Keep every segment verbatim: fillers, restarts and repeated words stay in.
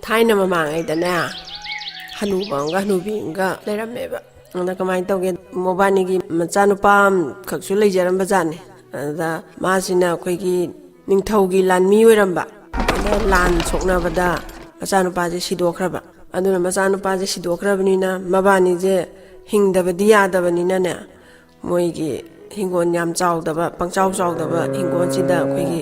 ꯊꯥꯏꯅ ꯃꯃꯥꯡꯉꯩꯗꯅꯦ, ꯍꯅꯨꯕ ꯑꯃꯒ ꯍꯅꯨꯕꯤ ꯑꯃꯒ ꯂꯩꯔꯝꯃꯦꯕ꯫ ꯑꯗ ꯀꯃꯥꯏꯅ ꯇꯧꯒꯦ, ꯃꯕꯥꯅꯤꯒꯤ ꯃꯆꯥꯅꯨꯄꯥ ꯑꯃꯈꯛꯁꯨ ꯂꯩꯖꯔꯝꯕ ꯖꯥꯠꯅꯤ꯫ ꯑꯗ ꯃꯥꯁꯤꯅ ꯑꯩꯈꯣꯏꯒꯤ ꯅꯤꯡꯊꯧꯒꯤ ꯂꯥꯟꯃꯤ ꯑꯣꯏꯔꯝꯕ꯫ ꯑꯗ ꯂꯥꯟ ꯁꯣꯛꯅꯕꯗ ꯃꯆꯥꯅꯨꯄꯥꯁꯦ ꯁꯤꯗꯣꯛꯈ꯭ꯔꯕ꯫ ꯑꯗꯨꯅ ꯃꯆꯥꯅꯨꯄꯥꯁꯦ ꯁꯤꯗꯣꯛꯈ꯭ꯔꯕꯅꯤꯅ ꯃꯕꯥꯅꯤꯁꯦ ꯍꯤꯡꯗꯕꯗꯤ ꯌꯥꯗꯕꯅꯤꯅꯅꯦ, ꯃꯣꯏꯒꯤ ꯍꯤꯡꯒꯣꯜ ꯌꯥꯝ ꯆꯥꯎꯗꯕ, ꯄꯪꯆꯥꯎ ꯆꯥꯎꯗꯕ ꯍꯤꯡꯒꯣꯜꯁꯤꯗ ꯑꯩꯈꯣꯏꯒꯤ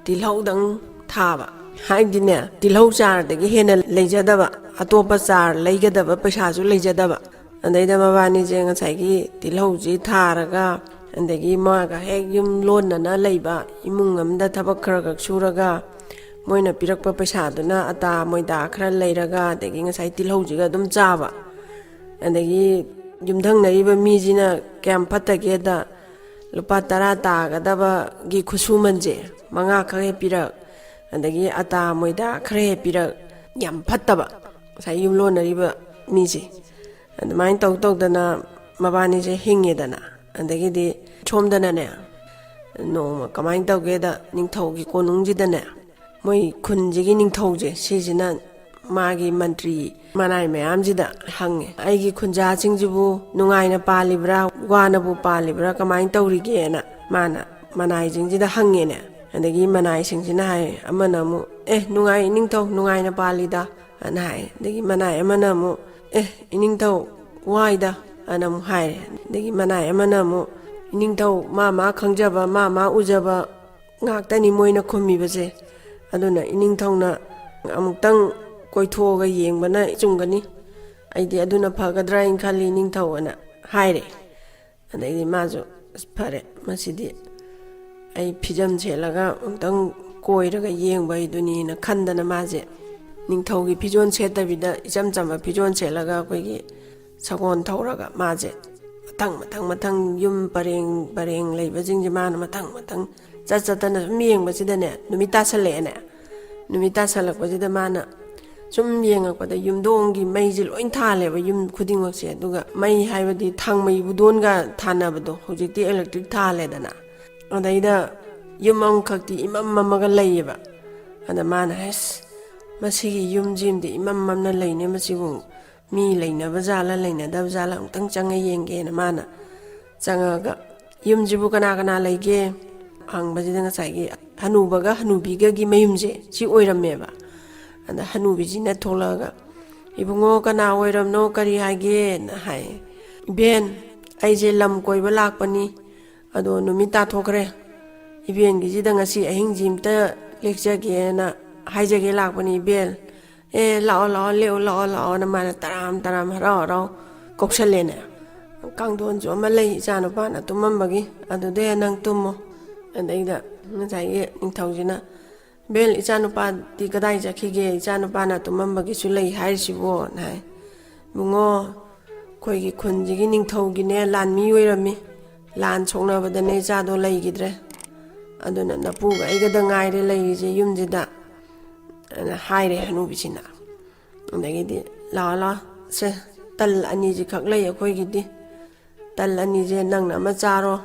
ꯇꯤꯜꯍꯧꯗꯪ ꯊꯥꯕ꯫ ꯍꯥꯏꯗꯤꯅꯦ, ꯇꯤꯜꯍꯧ ꯆꯥꯔꯗꯒꯤ ꯍꯦꯟꯅ ꯂꯩꯖꯗꯕ, ꯑꯇꯣꯞꯄ ꯆꯥꯔ ꯂꯩꯒꯗꯕ ꯄꯩꯁꯥꯁꯨ ꯂꯩꯖꯗꯕ꯫ ꯑꯗꯩꯗ ꯃꯕꯥꯅꯤꯁꯦ ꯉꯁꯥꯏꯒꯤ ꯇꯤꯜꯍꯧꯁꯤ ꯊꯥꯔꯒ, ꯑꯗꯒꯤ ꯃꯥꯒ ꯍꯦꯛ ꯌꯨꯝ ꯂꯣꯟꯅꯅ ꯂꯩꯕ ꯏꯃꯨꯡ ꯑꯃꯗ ꯊꯕꯛ ꯈꯔ ꯈꯛ ꯁꯨꯔꯒ, ꯃꯣꯏꯅ ꯄꯤꯔꯛꯄ ꯄꯩꯁꯥꯗꯨꯅ ꯑꯇꯥ ꯃꯣꯏꯗꯥ ꯈꯔ ꯂꯩꯔꯒ, ꯑꯗꯒꯤ ꯉꯁꯥꯏ ꯇꯤꯜꯍꯧꯁꯤꯒ ꯑꯗꯨꯝ ꯆꯥꯕ꯫ ꯑꯗꯒꯤ ꯌꯨꯝꯊꯪꯅꯔꯤꯕ ꯃꯤꯁꯤꯅ ꯀꯌꯥꯝ ꯐꯠꯇꯒꯦꯗ, ꯂꯨꯄꯥ ꯇꯔꯥ ꯇꯥꯒꯗꯕꯒꯤ ꯈꯨꯠꯁꯨꯃꯟꯁꯦ ꯃꯉꯥ ꯈꯛ ꯍꯦꯛ ꯄꯤꯔꯛ, ꯑꯗꯒꯤ ꯑꯇꯥ ꯃꯣꯏꯗꯥ ꯈꯔ ꯍꯦꯛ ꯄꯤꯔꯛ, ꯌꯥꯝ ꯐꯠꯇꯕ ꯉꯁꯥꯏ ꯌꯨꯝꯂꯣꯟꯅꯔꯤꯕ ꯃꯤꯁꯦ꯫ ꯑꯗꯨꯃꯥꯏꯅ ꯇꯧ ꯇꯧꯗꯅ ꯃꯕꯥꯅꯤꯁꯦ ꯍꯤꯡꯉꯦꯗꯅ꯫ ꯑꯗꯒꯤꯗꯤ ꯁꯣꯝꯗꯅꯅꯦ, ꯅꯣꯡꯃ ꯀꯃꯥꯏꯅ ꯇꯧꯒꯦꯗ, ꯅꯤꯡꯊꯧꯒꯤ ꯀꯣꯅꯨꯡꯁꯤꯗꯅꯦ, ꯃꯣꯏ ꯈꯨꯟꯁꯤꯒꯤ ꯅꯤꯡꯊꯧꯁꯦ ꯁꯤꯁꯤꯅ ꯃꯥꯒꯤ ꯃꯟꯇ꯭ꯔꯤ ꯃꯅꯥꯏ ꯃꯌꯥꯝꯁꯤꯗ ꯍꯪꯉꯦ, "ꯑꯩꯒꯤ ꯈꯨꯟꯖꯥꯁꯤꯡꯁꯤꯕꯨ ꯅꯨꯡꯉꯥꯏꯅ ꯄꯥꯜꯂꯤꯕ꯭ꯔꯥ, ꯋꯥꯅꯕꯨ ꯄꯥꯜꯂꯤꯕ꯭ꯔꯥ, ꯀꯃꯥꯏꯅ ꯇꯧꯔꯤꯒꯦꯅ?" ꯃꯥꯅ ꯃꯅꯥꯏꯁꯤꯡꯁꯤꯗ ꯍꯪꯉꯦꯅꯦ꯫ ꯑꯗꯒꯤ ꯃꯅꯥꯏꯁꯤꯡꯁꯤꯅ ꯍꯥꯏ, ꯑꯃꯅ ꯑꯃꯨꯛ, "ꯑꯦ, ꯅꯨꯡꯉꯥꯏ ꯅꯤꯡꯊꯧ, ꯅꯨꯡꯉꯥꯏꯅ ꯄꯥꯜꯂꯤꯗ" ꯑꯅ ꯍꯥꯏ꯫ ꯑꯗꯒꯤ ꯃꯅꯥꯏ ꯑꯃꯅ ꯑꯃꯨꯛ, "ꯑꯦ, ꯏꯅꯤꯡꯊꯧ, ꯋꯥꯏꯗ" ꯑꯅ ꯑꯃꯨꯛ ꯍꯥꯏꯔꯦ꯫ ꯑꯗꯒꯤ ꯃꯅꯥꯏ ꯑꯃꯅ ꯑꯃꯨꯛ, "ꯏꯅꯤꯡꯊꯧ, ꯃꯥ ꯃꯥ ꯈꯪꯖꯕ, ꯃꯥ ꯃꯥ ꯎꯖꯕ ꯉꯥꯛꯇꯅꯤ ꯃꯣꯏꯅ ꯈꯨꯝꯃꯤꯕꯁꯦ꯫ ꯑꯗꯨꯅ ꯏꯅꯤꯡꯊꯧꯅ ꯑꯃꯨꯛꯇꯪ ꯀꯣꯏꯊꯣꯛꯑꯒ ꯌꯦꯡꯕꯅ ꯆꯨꯝꯒꯅꯤ꯫ ꯑꯩꯗꯤ ꯑꯗꯨꯅ ꯐꯒꯗ꯭ꯔꯥ ꯍꯥꯏꯅ ꯈꯜꯂꯤ, ꯏꯅꯤꯡꯊꯧ" ꯑꯅ ꯍꯥꯏꯔꯦ꯫ ꯑꯗꯩꯗꯤ ꯃꯥꯁꯨ, "ꯑꯁ, ꯐꯔꯦ, ꯃꯁꯤꯗꯤ ꯑꯩ ꯐꯤꯖꯝ ꯁꯦꯠꯂꯒ ꯑꯃꯨꯛꯇꯪ ꯀꯣꯏꯔꯒ ꯌꯦꯡꯕ ꯍꯥꯏꯗꯨꯅꯤꯅ" ꯈꯟꯗꯅ ꯃꯥꯁꯦ ꯅꯤꯡꯊꯧꯒꯤ ꯐꯤꯖꯣꯜ ꯁꯦꯠꯇꯕꯤꯗ ꯏꯆꯝ ꯆꯝꯕ ꯐꯤꯖꯣꯜ ꯁꯦꯠꯂꯒ ꯑꯩꯈꯣꯏꯒꯤ ꯁꯒꯣꯜ ꯊꯧꯔꯒ ꯃꯥꯁꯦ ꯃꯊꯪ ꯃꯊꯪ ꯃꯊꯪ ꯌꯨꯝ ꯄꯔꯦꯡ ꯄꯔꯦꯡ ꯂꯩꯕꯁꯤꯡꯁꯦ ꯃꯥꯅ ꯃꯊꯪ ꯃꯊꯪ ꯆꯠ ꯆꯠꯇꯅ ꯁꯨꯝ ꯌꯦꯡꯕꯁꯤꯗꯅꯦ, ꯅꯨꯃꯤꯠ ꯇꯥꯁꯜꯂꯛꯑꯦꯅꯦ꯫ ꯅꯨꯃꯤꯠ ꯇꯥꯁꯜꯂꯛꯄꯁꯤꯗ ꯃꯥꯅ ꯁꯨꯝ ꯌꯦꯡꯉꯛꯄꯗ ꯌꯨꯝꯗꯣꯡꯒꯤ ꯃꯩꯁꯦ ꯂꯣꯏ ꯊꯥꯜꯂꯦꯕ, ꯌꯨꯝ ꯈꯨꯗꯤꯡꯃꯛꯁꯦ꯫ ꯑꯗꯨꯒ ꯃꯩ ꯍꯥꯏꯕꯗꯤ ꯊꯥꯡꯃꯩ ꯕꯨꯗꯣꯟꯒ ꯊꯥꯅꯕꯗꯣ, ꯍꯧꯖꯤꯛꯇꯤ ꯏꯂꯦꯛꯇ꯭ꯔꯤꯛ ꯊꯥꯜꯂꯦꯗꯅ꯫ ꯑꯗꯩꯗ ꯌꯨꯝ ꯑꯃꯈꯛꯇꯤ ꯏꯃꯝ ꯃꯝꯃꯒ ꯂꯩꯌꯦꯕ꯫ ꯑꯗ ꯃꯥꯅ, "ꯑꯁ, "ꯃꯁꯤꯒꯤ ꯌꯨꯝꯁꯤꯃꯗꯤ ꯏꯃꯝ ꯃꯝꯅ ꯂꯩꯅꯦ, ꯃꯁꯤꯕꯨ ꯃꯤ ꯂꯩꯅꯕ ꯖꯥꯠꯂ ꯂꯩꯅꯗꯕ ꯖꯥꯠꯂ ꯑꯃꯨꯛꯇꯪ ꯆꯪꯉ ꯌꯦꯡꯒꯦꯅ" ꯃꯥꯅ ꯆꯪꯉꯒ, "ꯌꯨꯝꯁꯤꯕꯨ ꯀꯅꯥ ꯀꯅꯥ ꯂꯩꯒꯦ?" ꯍꯪꯕꯁꯤꯗ ꯉꯁꯥꯏꯒꯤ ꯍꯅꯨꯕꯒ ꯍꯅꯨꯕꯤꯒꯒꯤ ꯃꯌꯨꯝꯁꯦ ꯁꯤ ꯑꯣꯏꯔꯝꯃꯦꯕ꯫ ꯑꯗ ꯍꯅꯨꯕꯤꯁꯤꯅ ꯊꯣꯛꯂꯛꯑꯒ, "ꯏꯕꯨꯡꯉꯣ, ꯀꯅꯥ ꯑꯣꯏꯔꯝꯅꯣ, ꯀꯔꯤ ꯍꯥꯏꯒꯦꯅ?" ꯍꯥꯏ꯫ "ꯏꯕꯦꯟ, ꯑꯩꯁꯦ ꯂꯝ ꯀꯣꯏꯕ ꯂꯥꯛꯄꯅꯤ, ꯑꯗꯣ ꯅꯨꯃꯤꯠ ꯇꯥꯊꯣꯛꯈ꯭ꯔꯦ꯫ ꯏꯕꯦꯟꯒꯤꯁꯤꯗ ꯉꯁꯤ ꯑꯍꯤꯡꯁꯤ ꯑꯝꯇ ꯂꯦꯛꯆꯒꯦꯅ ꯍꯥꯏꯖꯒꯦ ꯂꯥꯛꯄꯅꯤ, ꯏꯕꯦꯟ꯫ ꯑꯦ, ꯂꯥꯛꯑꯣ, ꯂꯥꯛꯑꯣ, ꯂꯦꯛꯑꯣ, ꯂꯥꯛꯑꯣ, ꯂꯥꯛꯑꯣꯅ" ꯃꯥꯅ ꯇꯔꯥꯝ ꯇꯔꯥꯝ ꯍꯔꯥꯎ ꯍꯔꯥꯎ ꯀꯧꯁꯜꯂꯦꯅꯦ꯫ "ꯀꯥꯡꯊꯣꯟꯁꯨ ꯑꯃ ꯂꯩ ꯏꯆꯥꯅꯨꯄꯥꯅ ꯇꯨꯝꯃꯝꯕꯒꯤ, ꯑꯗꯨꯗ ꯅꯪ ꯇꯨꯝꯃꯣ"꯫ ꯑꯗꯩꯗ ꯉꯁꯥꯏꯒꯤ ꯅꯤꯡꯊꯧꯁꯤꯅ, "ꯏꯕꯦꯟ, ꯏꯆꯥꯅꯨꯄꯥꯗꯤ ꯀꯗꯥꯏ ꯆꯠꯈꯤꯒꯦ? ꯏꯆꯥꯅꯨꯄꯥꯅ ꯇꯨꯝꯃꯝꯕꯒꯤꯁꯨ ꯂꯩ ꯍꯥꯏꯔꯤꯁꯤꯕꯣꯅ" ꯍꯥꯏ꯫ "ꯏꯕꯨꯡꯉꯣ, ꯑꯩꯈꯣꯏꯒꯤ ꯈꯨꯟꯁꯤꯒꯤ ꯅꯤꯡꯊꯧꯒꯤꯅꯦ ꯂꯥꯟꯃꯤ ꯑꯣꯏꯔꯝꯃꯤ, ꯂꯥꯟ ꯁꯣꯛꯅꯕꯗꯅꯦ ꯏꯆꯥꯗꯣ ꯂꯩꯈꯤꯗ꯭ꯔꯦ, ꯑꯗꯨꯅ ꯅꯄꯨꯒ ꯑꯩꯒꯗ ꯉꯥꯏꯔꯦ ꯂꯩꯔꯤꯁꯦ ꯌꯨꯝꯁꯤꯗ" ꯑꯅ ꯍꯥꯏꯔꯦ ꯍꯅꯨꯕꯤꯁꯤꯅ꯫ ꯑꯗꯒꯤꯗꯤ, "ꯂꯥꯛꯑꯣ, ꯂꯥꯛꯑꯣ, ꯁꯦ, ꯇꯜ ꯑꯅꯤꯁꯤꯈꯛ ꯂꯩ ꯑꯩꯈꯣꯏꯒꯤꯗꯤ, ꯇꯜ ꯑꯅꯤꯁꯦ ꯅꯪꯅ ꯑꯃ ꯆꯥꯔꯣ,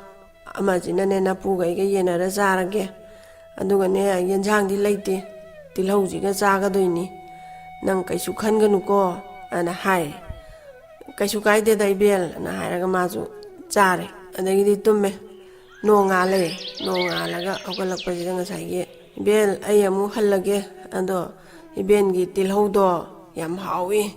ꯑꯃꯁꯤꯅꯅꯦ ꯅꯄꯨꯒ ꯑꯩꯒ ꯌꯦꯟꯅꯔ ꯆꯥꯔꯒꯦ, ꯑꯗꯨꯒꯅꯦ, ꯌꯦꯟꯁꯥꯡꯗꯤ ꯂꯩꯇꯦ, ꯇꯤꯜꯍꯧꯁꯤꯒ ꯆꯥꯒꯗꯣꯏꯅꯤ, ꯅꯪ ꯀꯩꯁꯨ ꯈꯟꯒꯅꯨꯀꯣ" ꯑꯅ ꯍꯥꯏ꯫ "ꯀꯩꯁꯨ ꯀꯥꯏꯗꯦꯗ, ꯏꯕꯦꯜ" ꯑꯅ ꯍꯥꯏꯔꯒ ꯃꯥꯁꯨ ꯆꯥꯔꯦ꯫ ꯑꯗꯒꯤꯗꯤ ꯇꯨꯝꯃꯦ꯫ ꯅꯣꯡꯉꯥꯜꯂꯦ꯫ ꯅꯣꯡꯉꯥꯜꯂꯒ ꯍꯧꯒꯠꯂꯛꯄꯁꯤꯗ ꯉꯁꯥꯏꯒꯤ, "ꯏꯕꯦꯜ, ꯑꯩ ꯑꯃꯨꯛ ꯍꯜꯂꯒꯦ, ꯑꯗꯣ ꯏꯕꯦꯟꯒꯤ ꯇꯤꯜꯍꯧꯗꯣ ꯌꯥꯝ ꯍꯥꯎꯏ,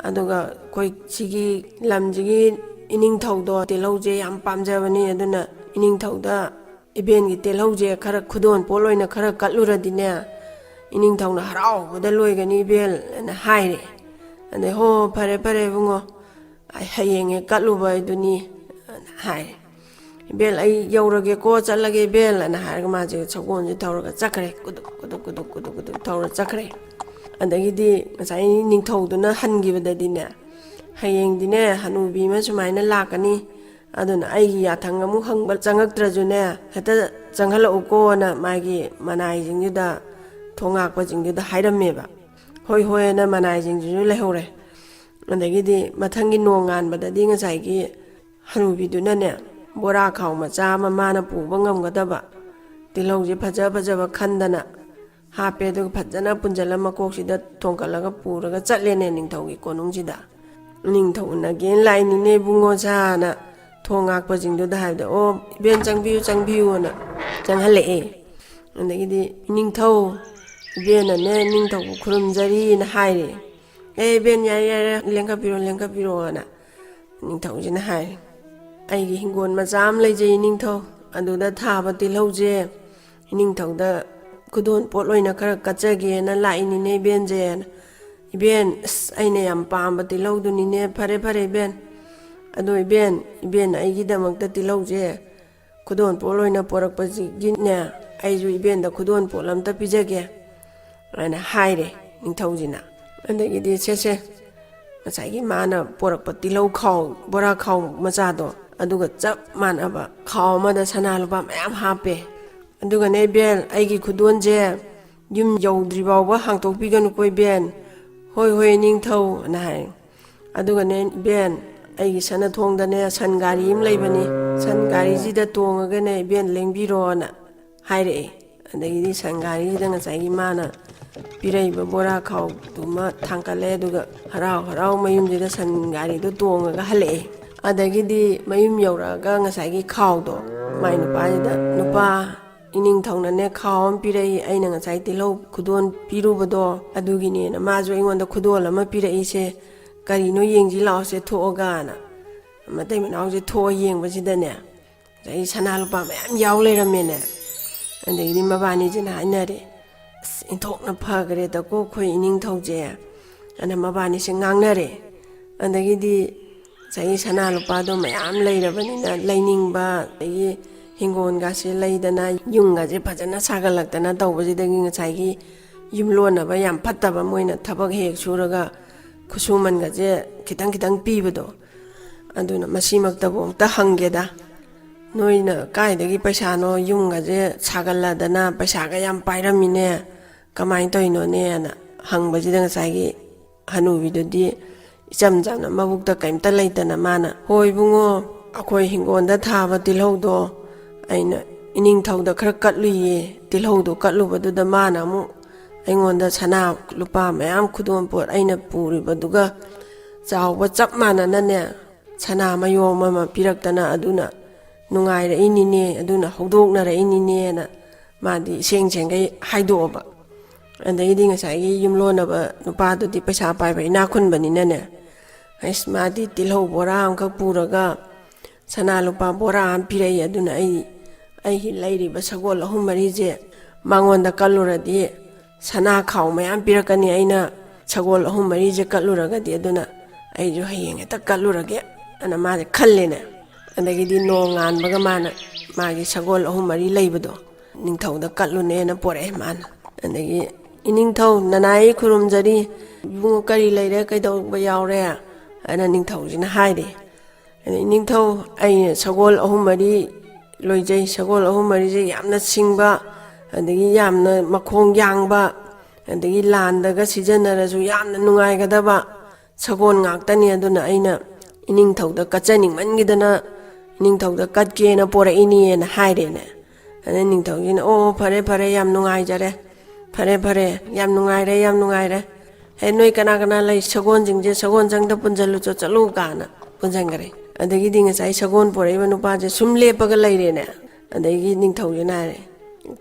ꯑꯗꯨꯒ ꯑꯩꯈꯣꯏ ꯁꯤꯒꯤ ꯂꯝꯁꯤꯒꯤ ꯏꯅꯤꯡꯊꯧꯗꯣ ꯇꯤꯜꯍꯧꯁꯦ ꯌꯥꯝ ꯄꯥꯝꯖꯕꯅꯤ, ꯑꯗꯨꯅ ꯏꯅꯤꯡꯊꯧꯗ ꯏꯕꯦꯟꯒꯤ ꯇꯤꯜꯍꯧꯁꯦ ꯈꯔ ꯈꯨꯗꯣꯟ ꯄꯣꯠ ꯑꯣꯏꯅ ꯈꯔ ꯀꯠꯂꯨꯔꯗꯤꯅꯦ, ꯏꯅꯤꯡꯊꯧꯅ ꯍꯔꯥꯎꯕꯗ ꯂꯣꯏꯒꯅꯤ, ꯏꯕꯦꯜ" ꯑꯅ ꯍꯥꯏꯔꯦ꯫ ꯑꯗꯩ, "ꯍꯣ, ꯐꯔꯦ, ꯐꯔꯦ, ꯏꯕꯨꯡꯉꯣ, ꯑꯩ ꯍꯌꯦꯡ ꯍꯦꯛ ꯀꯠꯂꯨꯕ ꯍꯥꯏꯗꯨꯅꯤ" ꯑꯅ ꯍꯥꯏꯔꯦ꯫ "ꯏꯕꯦꯜ, ꯑꯩ ꯌꯧꯔꯒꯦꯀꯣ, ꯆꯠꯂꯒꯦ, ꯏꯕꯦꯜ" ꯑꯅ ꯍꯥꯏꯔꯒ ꯃꯥꯁꯦ ꯁꯒꯣꯜꯁꯦ ꯊꯧꯔꯒ ꯆꯠꯈ꯭ꯔꯦ꯫ ꯀꯨꯗꯨꯛ, ꯀꯨꯗꯨꯛ, ꯀꯨꯗꯨꯛ, ꯀꯨꯗꯨꯛ, ꯀꯨꯗꯨꯛ ꯊꯧꯔ ꯆꯠꯈ꯭ꯔꯦ꯫ ꯑꯗꯒꯤꯗꯤ ꯉꯁꯥꯏ ꯅꯤꯡꯊꯧꯗꯨꯅ ꯍꯟꯈꯤꯕꯗꯗꯤꯅꯦ, "ꯍꯌꯦꯡꯗꯤꯅꯦ, ꯍꯅꯨꯕꯤ ꯑꯃ ꯁꯨꯃꯥꯏꯅ ꯂꯥꯛꯀꯅꯤ, ꯑꯗꯨꯅ ꯑꯩꯒꯤ ꯌꯥꯊꯪ ꯑꯃꯨꯛ ꯍꯪꯕ ꯆꯪꯉꯛꯇ꯭ꯔꯁꯨꯅꯦ, ꯍꯦꯛꯇ ꯆꯪꯍꯜꯂꯛꯎꯀꯣꯅ" ꯃꯥꯒꯤ ꯃꯅꯥꯏꯁꯤꯡꯗꯨꯗ, ꯊꯣꯡ ꯉꯥꯛꯄꯁꯤꯡꯗꯨꯗ ꯍꯥꯏꯔꯝꯃꯦꯕ꯫ "ꯍꯣꯏ, ꯍꯣꯏ" ꯑꯅ ꯃꯅꯥꯏꯁꯤꯡꯁꯤꯁꯨ ꯂꯩꯍꯧꯔꯦ꯫ ꯑꯗꯒꯤꯗꯤ ꯃꯊꯪꯒꯤ ꯅꯣꯡ ꯉꯥꯟꯕꯗꯗꯤ ꯉꯁꯥꯏꯒꯤ ꯍꯅꯨꯕꯤꯗꯨꯅꯅꯦ, ꯕꯣꯔꯥ ꯈꯥꯎ ꯃꯆꯥ ꯑꯃ ꯃꯥꯅ ꯄꯨꯕ ꯉꯝꯒꯗꯕ ꯇꯤꯜꯍꯧꯁꯦ ꯐꯖ ꯐꯖꯕ ꯈꯟꯗꯅ, ꯍꯥꯞꯄꯦ꯫ ꯑꯗꯨꯒ ꯐꯖꯅ ꯄꯨꯟꯁꯤꯜꯂ ꯃꯀꯣꯛꯁꯤꯗ ꯊꯣꯡꯀꯠꯂꯒ ꯄꯨꯔꯒ ꯆꯠꯂꯦꯅꯦ ꯅꯤꯡꯊꯧꯒꯤ ꯀꯣꯅꯨꯡꯁꯤꯗ꯫ "ꯅꯤꯡꯊꯧ ꯎꯅꯒꯦꯅ ꯂꯥꯛꯏꯅꯤꯅꯦ ꯏꯕꯨꯡꯉꯣ ꯁꯥꯅ" ꯊꯣꯡ ꯉꯥꯛꯄꯁꯤꯡꯗꯨꯗ ꯍꯥꯏꯕꯗ, "ꯑꯣ, ꯏꯕꯦꯟ, ꯆꯪꯕꯤꯌꯨ, ꯆꯪꯕꯤꯌꯨꯅ" ꯆꯪꯍꯜꯂꯛꯑꯦ꯫ ꯑꯗꯒꯤꯗꯤ, "ꯅꯤꯡꯊꯧ, ꯏꯕꯦꯟꯅꯅꯦ ꯅꯤꯡꯊꯧꯕꯨ ꯈꯨꯔꯨꯝꯖꯔꯤꯅ" ꯍꯥꯏꯔꯦ꯫ "ꯑꯦ ꯏꯕꯦꯟ, ꯌꯥꯔꯦ, ꯌꯥꯔꯦ, ꯂꯦꯡꯈꯠꯄꯤꯔꯣ, ꯂꯦꯡꯈꯠꯄꯤꯔꯣꯅ" ꯅꯤꯡꯊꯧꯁꯤꯅ ꯍꯥꯏꯔꯦ꯫ "ꯑꯩꯒꯤ ꯍꯤꯡꯒꯣꯜ ꯃꯆꯥ ꯑꯃ ꯂꯩꯖꯩ ꯅꯤꯡꯊꯧ, ꯑꯗꯨꯗ ꯊꯥꯕ ꯇꯤꯜꯍꯧꯁꯦ ꯏꯅꯤꯡꯊꯧꯗ ꯈꯨꯗꯣꯜ ꯄꯣꯠ ꯑꯣꯏꯅ ꯈꯔ ꯀꯠꯆꯒꯦꯅ ꯂꯥꯛꯏꯅꯤꯅꯦ ꯏꯕꯦꯟꯁꯦꯅ"꯫ "ꯏꯕꯦꯟ, ꯑꯁ, ꯑꯩꯅ ꯌꯥꯝ ꯄꯥꯝꯕ ꯇꯤꯜꯍꯧꯗꯨꯅꯤꯅꯦ꯫ ꯐꯔꯦ, ꯐꯔꯦ ꯏꯕꯦꯟ, ꯑꯗꯣ ꯏꯕꯦꯟ, ꯏꯕꯦꯟ ꯑꯩꯒꯤꯗꯃꯛꯇ ꯇꯤꯜꯍꯧꯁꯦ ꯈꯨꯗꯣꯜ ꯄꯣꯠ ꯑꯣꯏꯅ ꯄꯣꯔꯛꯄꯁꯤꯒꯤꯅꯦ, ꯑꯩꯁꯨ ꯏꯕꯦꯟꯗ ꯈꯨꯗꯣꯜ ꯄꯣꯠ ꯑꯝꯇ ꯄꯤꯖꯒꯦ" ꯍꯥꯏꯅ ꯍꯥꯏꯔꯦ ꯅꯤꯡꯊꯧꯁꯤꯅ꯫ ꯑꯗꯒꯤꯗꯤ, "ꯁꯦ, ꯁꯦ, ꯉꯁꯥꯏꯒꯤ ꯃꯥꯅ ꯄꯣꯔꯛꯄ ꯇꯤꯜꯍꯧ ꯈꯥꯎ, ꯕꯣꯔꯥ ꯈꯥꯎ ꯃꯆꯥꯗꯣ, ꯑꯗꯨꯒ ꯆꯞ ꯃꯥꯟꯅꯕ ꯈꯥꯎ ꯑꯃꯗ ꯁꯅꯥ ꯂꯨꯄꯥ ꯃꯌꯥꯝ ꯍꯥꯞꯄꯦ꯫ ꯑꯗꯨꯒꯅꯦ ꯏꯕꯦꯟ, ꯑꯩꯒꯤ ꯈꯨꯗꯣꯜꯁꯦ ꯌꯨꯝ ꯌꯧꯗ꯭ꯔꯤ ꯐꯥꯎꯕ ꯍꯥꯡꯇꯣꯛꯄꯤꯒꯅꯨꯀꯣ ꯏꯕꯦꯟ"꯫ "ꯍꯣꯏ, ꯍꯣꯏ ꯅꯤꯡꯊꯧ" ꯑꯅ ꯍꯥꯏ꯫ "ꯑꯗꯨꯒꯅꯦ ꯏꯕꯦꯟ, ꯑꯩꯒꯤ ꯁꯅꯥ ꯊꯣꯡꯗꯅꯦ ꯁꯟ ꯒꯥꯔꯤ ꯑꯃ ꯂꯩꯕꯅꯤ, ꯁꯟ ꯒꯥꯔꯤꯁꯤꯗ ꯇꯣꯡꯉꯒꯅꯦ ꯏꯕꯦꯟ ꯂꯦꯡꯕꯤꯔꯣꯅ" ꯍꯥꯏꯔꯛꯑꯦ꯫ ꯑꯗꯒꯤꯗꯤ ꯁꯟ ꯒꯥꯔꯤꯁꯤꯗ ꯉꯁꯥꯏꯒꯤ ꯃꯥꯅ ꯄꯤꯔꯛꯏꯕ ꯕꯣꯔꯥ ꯈꯥꯎꯗꯨꯃ ꯊꯥꯡꯀꯠꯂꯦ, ꯑꯗꯨꯒ ꯍꯔꯥꯎ ꯍꯔꯥꯎ ꯃꯌꯨꯝꯁꯤꯗ ꯁꯟ ꯒꯥꯔꯤꯗꯣ ꯇꯣꯡꯉꯒ ꯍꯜꯂꯛꯑꯦ꯫ ꯑꯗꯒꯤꯗꯤ ꯃꯌꯨꯝ ꯌꯧꯔꯛꯑꯒ ꯉꯁꯥꯏꯒꯤ ꯈꯥꯎꯗꯣ ꯃꯥꯏ ꯅꯨꯄꯥꯁꯤꯗ, "ꯅꯨꯄꯥ, ꯏꯅꯤꯡꯊꯧꯅꯅꯦ ꯈꯥꯎ ꯑꯃ ꯄꯤꯔꯛꯏ, ꯑꯩꯅ ꯉꯁꯥꯏ ꯇꯤꯜꯍꯧ ꯈꯨꯗꯣꯜ ꯄꯤꯔꯨꯕꯗꯣ ꯑꯗꯨꯒꯤꯅꯦꯅ ꯃꯥꯁꯨ ꯑꯩꯉꯣꯟꯗ ꯈꯨꯗꯣꯜ ꯑꯃ ꯄꯤꯔꯛꯏꯁꯦ, ꯀꯔꯤꯅꯣ ꯌꯦꯡꯁꯤ ꯂꯥꯛꯑꯣꯁꯦ ꯊꯣꯛꯑꯒꯅ" ꯃꯇꯩ ꯃꯅꯥꯎꯁꯦ ꯊꯣꯛꯑ ꯌꯦꯡꯕꯁꯤꯗꯅꯦ, ꯉꯁꯥꯏꯒꯤ ꯁꯅꯥ ꯂꯨꯄꯥ ꯃꯌꯥꯝ ꯌꯥꯎ ꯂꯩꯔꯝꯃꯦꯅꯦ꯫ ꯑꯗꯒꯤꯗꯤ ꯃꯕꯥꯅꯤꯁꯤꯅ ꯍꯥꯏꯅꯔꯦ, "ꯑꯁ, ꯏꯟꯊꯣꯛꯅ ꯐꯈ꯭ꯔꯦꯗꯀꯣ ꯑꯩꯈꯣꯏ ꯏꯅꯤꯡꯊꯧꯁꯦ" ꯑꯅ ꯃꯕꯥꯅꯤꯁꯦ ꯉꯥꯡꯅꯔꯦ꯫ ꯑꯗꯒꯤꯗꯤ ꯉꯁꯥꯏꯒꯤ ꯁꯅꯥ ꯂꯨꯄꯥꯗꯣ ꯃꯌꯥꯝ ꯂꯩꯔꯕꯅꯤꯅ, ꯂꯩꯅꯤꯡꯕ, ꯑꯗꯒꯤ ꯍꯤꯡꯒꯣꯜꯒꯁꯦ ꯂꯩꯗꯅ, ꯌꯨꯝꯒꯁꯦ ꯐꯖꯅ ꯁꯥꯒꯠꯂꯛꯇꯅ ꯇꯧꯕꯁꯤꯗꯒꯤ ꯉꯁꯥꯏꯒꯤ ꯌꯨꯝꯂꯣꯟꯅꯕ ꯌꯥꯝ ꯐꯠꯇꯕ, ꯃꯣꯏꯅ ꯊꯕꯛ ꯍꯦꯛ ꯁꯨꯔꯒ ꯈꯨꯠꯁꯨꯃꯟꯒꯁꯦ ꯈꯤꯇꯪ ꯈꯤꯇꯪ ꯄꯤꯕꯗꯣ, ꯑꯗꯨꯅ ꯃꯁꯤꯃꯛꯇꯕꯨ ꯑꯝꯇ ꯍꯪꯒꯦꯗ, ꯅꯣꯏꯅ ꯀꯥꯏꯗꯒꯤ ꯄꯩꯁꯥꯅꯣ, ꯌꯨꯝꯒꯁꯦ ꯁꯥꯒꯠꯂꯗꯅ ꯄꯩꯁꯥꯒ ꯌꯥꯝ ꯄꯥꯏꯔꯝꯃꯤꯅꯦ, ꯀꯃꯥꯏꯅ ꯇꯧꯔꯤꯅꯣꯅꯦꯅ ꯍꯪꯕꯁꯤꯗ, ꯉꯁꯥꯏꯒꯤ ꯍꯅꯨꯕꯤꯗꯨꯗꯤ ꯏꯆꯝ ꯆꯝꯅ, ꯃꯕꯨꯛꯇ ꯀꯩꯝꯇ ꯂꯩꯇꯅ, ꯃꯥꯅ, "ꯍꯣꯏ ꯏꯕꯨꯡꯉꯣ, ꯑꯩꯈꯣꯏ ꯍꯤꯡꯒꯣꯜꯗ ꯊꯥꯕ ꯇꯤꯜꯍꯧꯗꯣ ꯑꯩꯅ ꯏꯅꯤꯡꯊꯧꯗ ꯈꯔ ꯀꯠꯂꯨꯏꯌꯦ꯫ ꯇꯤꯜꯍꯧꯗꯣ ꯀꯠꯂꯨꯕꯗꯨꯗ ꯃꯥꯅ ꯑꯃꯨꯛ ꯑꯩꯉꯣꯟꯗ ꯁꯅꯥ ꯂꯨꯄꯥ ꯃꯌꯥꯝ, ꯈꯨꯗꯣꯜ ꯄꯣꯠ ꯑꯩꯅ ꯄꯨꯔꯤꯕꯗꯨꯒ ꯆꯥꯎꯕ ꯆꯞ ꯃꯥꯟꯅꯅꯅꯦ, ꯁꯅꯥ ꯃꯌꯣꯝ ꯑꯃ ꯄꯤꯔꯛꯇꯅ, ꯑꯗꯨꯅ ꯅꯨꯡꯉꯥꯏꯔꯛꯏꯅꯤꯅꯦ, ꯑꯗꯨꯅ ꯍꯧꯗꯣꯛꯅꯔꯛꯏꯅꯤꯅꯦꯅ ꯃꯥꯗꯤ ꯁꯦꯡ ꯁꯦꯡꯒꯩ ꯍꯥꯏꯗꯣꯛꯑꯕ꯫ ꯑꯗꯩꯗꯤ ꯉꯁꯥꯏꯒꯤ ꯌꯨꯝꯂꯣꯟꯅꯕ ꯅꯨꯄꯥꯗꯨꯗꯤ ꯄꯩꯁꯥ ꯄꯥꯏꯕ ꯏꯅꯥꯛ ꯈꯨꯟꯕꯅꯤꯅꯅꯦ, ꯑꯩꯁ, ꯃꯥꯗꯤ ꯇꯤꯜꯍꯧ ꯕꯣꯔꯥ ꯑꯃꯈꯛ ꯄꯨꯔꯒ ꯁꯅꯥ ꯂꯨꯄꯥ ꯕꯣꯔꯥ ꯑꯃ ꯄꯤꯔꯛꯏ꯫ ꯑꯗꯨꯅ ꯑꯩ ꯑꯩꯒꯤ ꯂꯩꯔꯤꯕ ꯁꯒꯣꯜ ꯑꯍꯨꯝ ꯃꯔꯤꯁꯦ ꯃꯉꯣꯟꯗ ꯀꯠꯂꯨꯔꯗꯤ ꯁꯅꯥ ꯈꯥꯎ ꯃꯌꯥꯝ ꯄꯤꯔꯛꯀꯅꯤ, ꯑꯩꯅ ꯁꯒꯣꯜ ꯑꯍꯨꯝ ꯃꯔꯤꯁꯦ ꯀꯠꯂꯨꯔꯒꯗꯤ꯫ ꯑꯗꯨꯅ ꯑꯩꯁꯨ ꯍꯌꯦꯡ ꯍꯦꯛꯇ ꯀꯠꯂꯨꯔꯒꯦ ꯑꯅ ꯃꯥꯁꯦ ꯈꯜꯂꯦꯅꯦ꯫ ꯑꯗꯒꯤꯗꯤ ꯅꯣꯡ ꯉꯥꯟꯕꯒ ꯃꯥꯅ ꯃꯥꯒꯤ ꯁꯒꯣꯜ ꯑꯍꯨꯝ ꯃꯔꯤ ꯂꯩꯕꯗꯣ ꯅꯤꯡꯊꯧꯗ ꯀꯠꯂꯨꯅꯦꯅ ꯄꯣꯔꯛꯑꯦ ꯃꯥꯅ꯫ ꯑꯗꯒꯤ, "ꯏꯅꯤꯡꯊꯧ, ꯅꯅꯥꯏ ꯈꯨꯔꯨꯝꯖꯔꯤ꯫ ꯏꯕꯨꯡꯉꯣ, ꯀꯔꯤ ꯂꯩꯔꯦ, ꯀꯩꯗꯧꯕ ꯌꯥꯎꯔꯦ?" ꯍꯥꯏꯅ ꯅꯤꯡꯊꯧꯁꯤꯅ ꯍꯥꯏꯔꯦ꯫ ꯑꯗꯩ, "ꯏꯅꯤꯡꯊꯧ, ꯑꯩꯅ ꯁꯒꯣꯜ ꯑꯍꯨꯝ ꯃꯔꯤ ꯂꯣꯏꯖꯩ꯫ ꯁꯒꯣꯜ ꯑꯍꯨꯝ ꯃꯔꯤꯁꯦ ꯌꯥꯝꯅ ꯁꯤꯡꯕ, ꯑꯗꯒꯤ ꯌꯥꯝꯅ ꯃꯈꯣꯡ ꯌꯥꯡꯕ, ꯑꯗꯒꯤ ꯂꯥꯟꯗꯒ ꯁꯤꯖꯤꯟꯅꯔꯁꯨ ꯌꯥꯝꯅ ꯅꯨꯡꯉꯥꯏꯒꯗꯕ ꯁꯒꯣꯜ ꯉꯥꯛꯇꯅꯤ꯫ ꯑꯗꯨꯅ ꯑꯩꯅ ꯏꯅꯤꯡꯊꯧꯗ ꯀꯠꯆꯅꯤꯡꯃꯟꯒꯤꯗꯅ ꯏꯅꯤꯡꯊꯧꯗ ꯀꯠꯀꯦꯅ ꯄꯣꯔꯛꯏꯅꯦꯅ" ꯍꯥꯏꯔꯦꯅꯦ꯫ ꯑꯗꯩ ꯅꯤꯡꯊꯧꯁꯤꯅ, "ꯑꯣ, ꯐꯔꯦ, ꯐꯔꯦ, ꯌꯥꯝ ꯅꯨꯡꯉꯥꯏꯖꯔꯦ꯫ ꯐꯔꯦ, ꯐꯔꯦ, ꯌꯥꯝ ꯅꯨꯡꯉꯥꯏꯔꯦ, ꯌꯥꯝ ꯅꯨꯡꯉꯥꯏꯔꯦ꯫ ꯍꯦ, ꯅꯣꯏ ꯀꯅꯥ ꯀꯅꯥ ꯂꯩ? ꯁꯒꯣꯜꯁꯤꯡꯁꯦ ꯁꯒꯣꯜꯁꯪꯗ ꯄꯨꯟꯁꯤꯜꯂꯨ, ꯆꯠ-, ꯆꯠꯂꯨ" ꯀꯥꯏꯅ ꯄꯨꯟꯁꯤꯟꯈꯔꯦ꯫ ꯑꯗꯒꯤꯗꯤ ꯉꯁꯥꯏ ꯁꯒꯣꯜ ꯄꯣꯔꯛꯏꯕ ꯅꯨꯄꯥꯁꯦ ꯁꯨꯝ ꯂꯦꯞꯄꯒ ꯂꯩꯔꯦꯅꯦ꯫ ꯑꯗꯒꯤ ꯅꯤꯡꯊꯧꯁꯤꯅ ꯍꯥꯏꯔꯦ,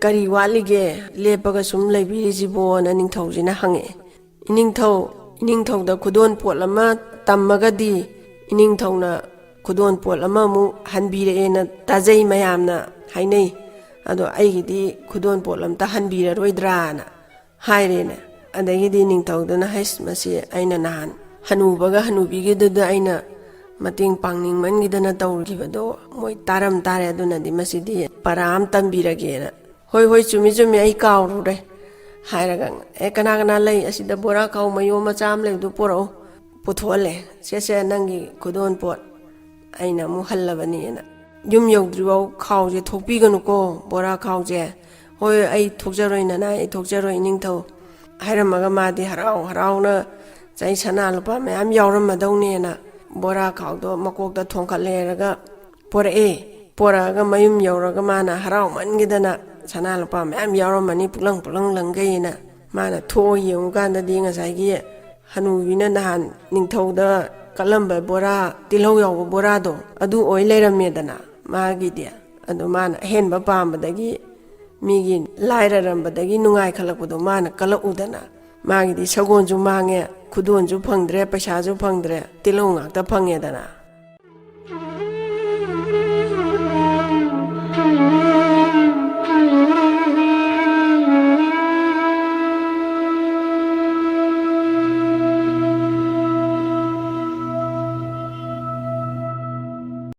"ꯀꯔꯤ ꯋꯥꯠꯂꯤꯒꯦ ꯂꯦꯞꯄꯒ ꯁꯨꯝ ꯂꯩꯕꯤꯔꯤꯁꯤꯕꯣꯅ?" ꯅꯤꯡꯊꯧꯁꯤꯅ ꯍꯪꯉꯛꯑꯦ꯫ "ꯏꯅꯤꯡꯊꯧ, ꯏꯅꯤꯡꯊꯧꯗ ꯈꯨꯗꯣꯜ ꯄꯣꯠ ꯑꯃ ꯇꯝꯃꯒꯗꯤ ꯏꯅꯤꯡꯊꯧꯅ ꯈꯨꯗꯣꯜ ꯄꯣꯠ ꯑꯃꯃꯨꯛ ꯍꯟꯕꯤꯔꯛꯑꯦꯅ ꯇꯥꯖꯩ, ꯃꯌꯥꯝꯅ ꯍꯥꯏꯅꯩ꯫ ꯑꯗꯣ ꯑꯩꯒꯤꯗꯤ ꯈꯨꯗꯣꯜ ꯄꯣꯠ ꯑꯝꯇ ꯍꯟꯕꯤꯔꯔꯣꯏꯗ꯭ꯔꯥꯅ?" ꯍꯥꯏꯔꯦꯅꯦ꯫ ꯑꯗꯒꯤꯗꯤ ꯅꯤꯡꯊꯧꯗꯨꯅ, "ꯍꯩꯁ, ꯃꯁꯤ ꯑꯩꯅ ꯅꯍꯥꯟ ꯍꯅꯨꯕꯒ ꯍꯅꯨꯕꯤꯒꯤꯗꯨꯗ ꯑꯩꯅ ꯃꯇꯦꯡ ꯄꯥꯡꯅꯤꯡꯃꯟꯒꯤꯗꯅ ꯇꯧꯈꯤꯕꯗꯣ ꯃꯣꯏ ꯇꯥꯔꯝ ꯇꯥꯔꯦ, ꯑꯗꯨꯅꯗꯤ ꯃꯁꯤꯗꯤ ꯄꯔꯥ ꯑꯃ ꯇꯝꯕꯤꯔꯒꯦꯅ"꯫ "ꯍꯣꯏ, ꯍꯣꯏ, ꯆꯨꯝꯃꯤ, ꯆꯨꯝꯃꯤ, ꯑꯩ ꯀꯥꯎꯔꯨꯔꯦ" ꯍꯥꯏꯔꯒ, "ꯑꯦ, ꯀꯅꯥ ꯀꯅꯥ ꯂꯩ? ꯑꯁꯤꯗ ꯕꯣꯔꯥ ꯈꯥꯎ ꯃꯌꯣꯝ ꯃꯆꯥ ꯑꯃ ꯂꯩꯕꯗꯨ ꯄꯨꯔꯛꯎ"꯫ ꯄꯨꯊꯣꯛꯍꯜꯂꯦ꯫ "ꯁꯦ, ꯁꯦ, ꯅꯪꯒꯤ ꯈꯨꯗꯣꯜ ꯄꯣꯠ ꯑꯩꯅ ꯑꯃꯨꯛ ꯍꯜꯂꯕꯅꯤꯅ꯫ ꯌꯨꯝ ꯌꯧꯗ꯭ꯔꯤꯐꯥꯎ ꯈꯥꯎꯁꯦ ꯊꯣꯛꯄꯤꯒꯅꯨꯀꯣ, ꯕꯣꯔꯥ ꯈꯥꯎꯁꯦ"꯫ "ꯍꯣꯏ, ꯑꯩ ꯊꯣꯛꯆꯔꯣꯏ ꯅꯅꯥꯏ, ꯑꯩ ꯊꯣꯛꯆꯔꯣꯏ ꯏꯅꯤꯡꯊꯧ" ꯍꯥꯏꯔꯝꯃꯒ ꯃꯥꯗꯤ ꯍꯔꯥꯎ ꯍꯔꯥꯎꯅ ꯉꯁꯥꯏ ꯁꯅꯥ ꯂꯨꯄꯥ ꯃꯌꯥꯝ ꯌꯥꯎꯔꯝꯃꯗꯧꯅꯦꯅ ꯕꯣꯔꯥ ꯈꯥꯎꯗꯣ ꯃꯀꯣꯛꯇ ꯊꯣꯡꯀꯠ ꯂꯩꯔꯒ ꯄꯣꯔꯛꯑꯦ꯫ ꯄꯣꯔꯛꯑꯒ ꯃꯌꯨꯝ ꯌꯧꯔꯒ ꯃꯥꯅ ꯍꯔꯥꯎꯃꯟꯈꯤꯗꯅ, ꯁꯅꯥ ꯂꯨꯄꯥ ꯃꯌꯥꯝ ꯌꯥꯎꯔꯝꯃꯅꯤ, ꯄꯨꯛꯂꯪ ꯄꯨꯛꯂꯪ ꯂꯪꯒꯩꯅ꯫ ꯃꯥꯅ ꯊꯣꯛꯑ ꯌꯦꯡꯉꯨꯀꯥꯟꯗꯗꯤ ꯉꯁꯥꯏꯒꯤ ꯍꯅꯨꯕꯤꯅ ꯅꯍꯥꯟ ꯅꯤꯡꯊꯧꯗ ꯀꯠꯂꯝꯕ ꯕꯣꯔꯥ, ꯇꯤꯜꯍꯧ ꯌꯥꯎꯕ ꯕꯣꯔꯥꯗꯣ, ꯑꯗꯨ ꯑꯣꯏ ꯂꯩꯔꯝꯃꯦꯗꯅ ꯃꯥꯒꯤꯗꯤ꯫ ꯑꯗꯣ ꯃꯥꯅ ꯑꯍꯦꯟꯕ ꯄꯥꯝꯕꯗꯒꯤ, ꯃꯤꯒꯤ ꯂꯥꯏꯔꯔꯝꯕꯗꯒꯤ ꯅꯨꯡꯉꯥꯏꯈꯠꯂꯛꯄꯗꯣ ꯃꯥꯅ ꯀꯜꯂꯛꯎꯗꯅ, ꯃꯥꯒꯤꯗꯤ ꯁꯒꯣꯜꯁꯨ ꯃꯥꯡꯉꯦ, ꯈꯨꯗꯣꯜꯁꯨ ꯐꯪꯗ꯭ꯔꯦ, ꯄꯩꯁꯥꯁꯨ ꯐꯪꯗ꯭ꯔꯦ, ꯇꯤꯜꯍꯧ ꯉꯥꯛꯇ ꯐꯪꯉꯦꯗꯅ꯫